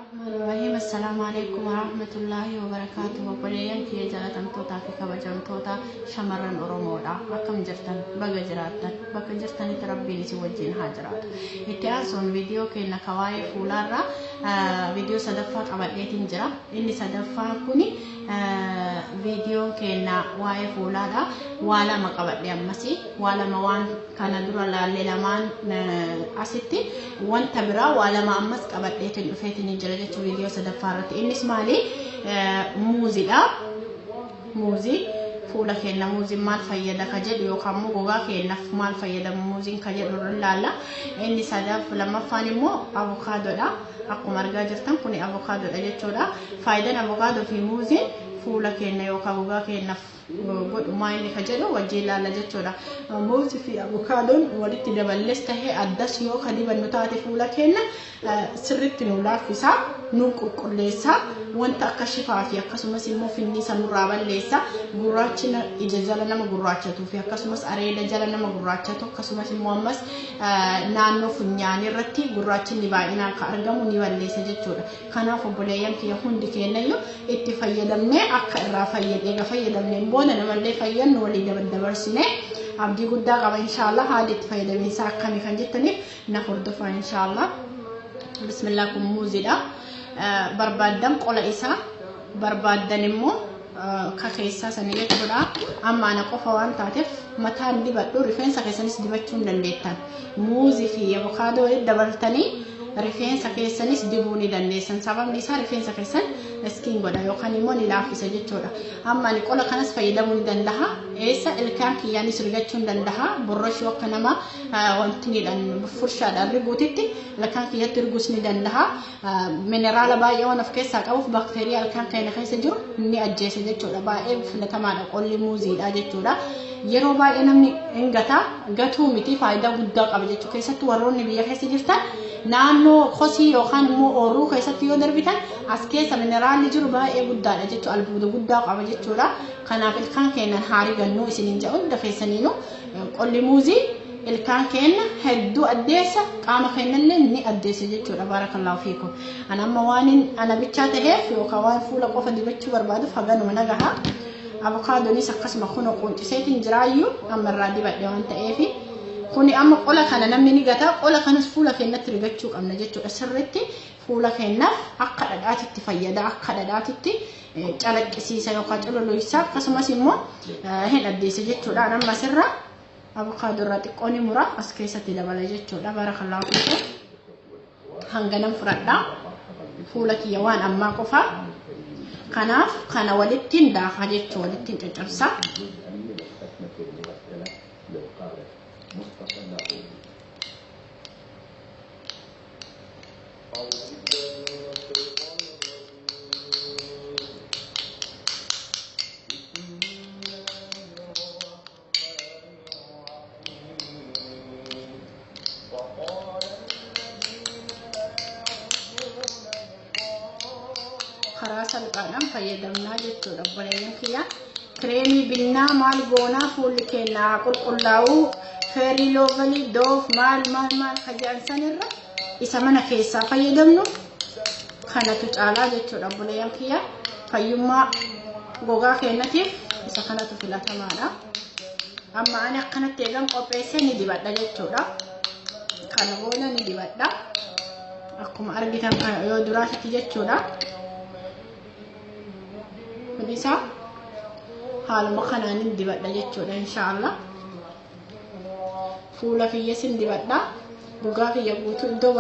Rahim. Assalaamu alaikum warahmatullaahi wabarakaatuh. Obboleeyyan kiyya jaalatamtootaa fi kabajamtoota shamarran Oromoodha. Akkam jirtan? Baga jiraattan. Bakka jirtanitti Rabbiin isin wajjin haa jiraatu. Itti aansuun viidiyoo keenya ka waa'ee fuulaarraa viidiyoo sadaffaa qabadheetiin jira. Inni sadaffaan kuni viidiyoon keenya waa'ee fuulaadha. Waa lama qabadhe ammasii. Waa lama waan kana dura laalle lamaan asitti wanta biraa waa lama ammas qabadheetiin dhufeetiin jira jechuun viidiyoo sadaffaa irratti. Innis maali? Muuziidha. Muuzii fuula keenya muuziin maal fayyada ka jedhu yookaan immoo gogaa keenyaaf maal fayyada muuziin ka jedhu irra ilaalla. Inni sadaff lammaffaan immoo avokaadoodha. Akkuma argaa jirtan kuni avokaadoodha jechuudha. Faayidaan avokaadoo fi muuziin fuula keenya yookaan gogaa keenyaaf godhu maa inni ka jedhu wajjin ilaalla jechuudha. Muuzii fi avokaadoon walitti daballees tahee addas yoo ka dibannu taate fuula keenya sirriitti nu laaffisa, nu qulqulleessa, wanta akka shifaa fi akkasumas immoo finniisa nurraa balleessa, gurraachina ija jala nama gurraachatuu fi akkasumas areeda jala nama gurraachatu akkasumas immoo ammas naannoo funyaanii irratti gurraachinni baay'inaan kan argamu ni balleessa jechuudha. Kanaaf obboleeyyan kiyya hundi keenyayyuu itti fayyadamnee akka irraa eega fayyadamneen booda namallee fayyannu walii dabarsinee abdii guddaa qaba inshaallah. Haalli itti fayyadamiinsaa akkamii kan jettaniif na hordofaa inshaallah. Bismillah, kun muuziidha. Barbaaddan qola isaa, barbaaddan immoo ka keessaa sanii jechuudha. Amma ana qofa waan taateef mataan dibadhu, rifeensa keessanis dibachuu hin dandeettan. Muuzii fi avokaadoo dabaltanii rifeensa keessanis dibuu ni dandeessan. Sababni isaa rifeensa keessan skin godha yookaan immoo ni laaffisa jechuudha. Amma ani qola kanas fayyadamuu ni danda'a. Eessa ilkaan kiyyaanis rigachuu ni danda'a. Borroshuu akka nama wanti furshaadhaan riguutitti ilkaan kiyyatti riguus ni danda'a. Mineraala baay'ee waan of keessaa qabuuf baakteeriyaa ilkaan keenya keessa jiru ni ajjeesa jechuudha. Baay'ee filatamaadha qolli muuziidha jechuudha. Yeroo baay'ee namni hin gataa, gatuu miti, faayidaa guddaa qaba jechuudha. Keessattuu warroonni biyya keessa jirtan naannoo kosii yookaan immoo oorruu keessatti yoo darbitan as keessa mineraalli jiru baay'ee guddaadha jechuudha. Albuuda guddaa qaba jechuudha. Kanaaf ilkaan keenyan haarii gannuu isiniin jedhu hunda keessaniinuu qolli muuzii ilkaan keenya hedduu addeessa, qaama keenyallee ni addeessa jechuudha. Baarakallaahu fiikum. Ana amma waan ana bichaa ta'eef yookaan waan fuula qofa dibachuu barbaaduuf haganuma nagaha. Avokaadonis akkasuma kunoo qunciseetiin jiraayyuu amma irraa dibadhe waan ta'eef kuni amma qola kana namni ni gata. Qola kanas fuula keenyatti rigachuu qabna jechuudha. Sirriitti fuula keenyaaf akka dhadhaatitti fayyada, akka dhadhaatitti calaqqisiisa yookaan cululuqsa, akkasumas immoo hin addeessa jechuudha. Amma asirra avokaadoo irraa xiqqoo ni mura, as keessatti dabala jechuudha. Baarakallaahu fiikum. Hanganan fudhadha fuula kiyya waan ammaa qofa. Kanaaf kana walittiin daaka jechuu, walittiin caccabsa. Karaa salphaadhaan fayyadamnaa jechuudha obboleeyyan kiyya. Kireemii binnaa maal goonaa fuulli keenya haa qulqullaa'uu, Fair and Lovely, Dove, maal maal maal ka jedhan sanirra isa mana keessaa fayyadamnu kanatu caalaa jechuudha obboleeyyan kiyya. Fayyummaa gogaa keenyatiif isa kanatu filatamaadha. Amma ani akkanatti eegan qopheessee ni dibadha jechuudha. Kana booda ni dibadha. Akkuma argitan yoo duraatitti jechuudha. Kun isaa haaluma kanaan ni dibadha jechuudha inshaallah. Fuula kiyya sin dibadha. Gogaa kiyya guutuu iddoo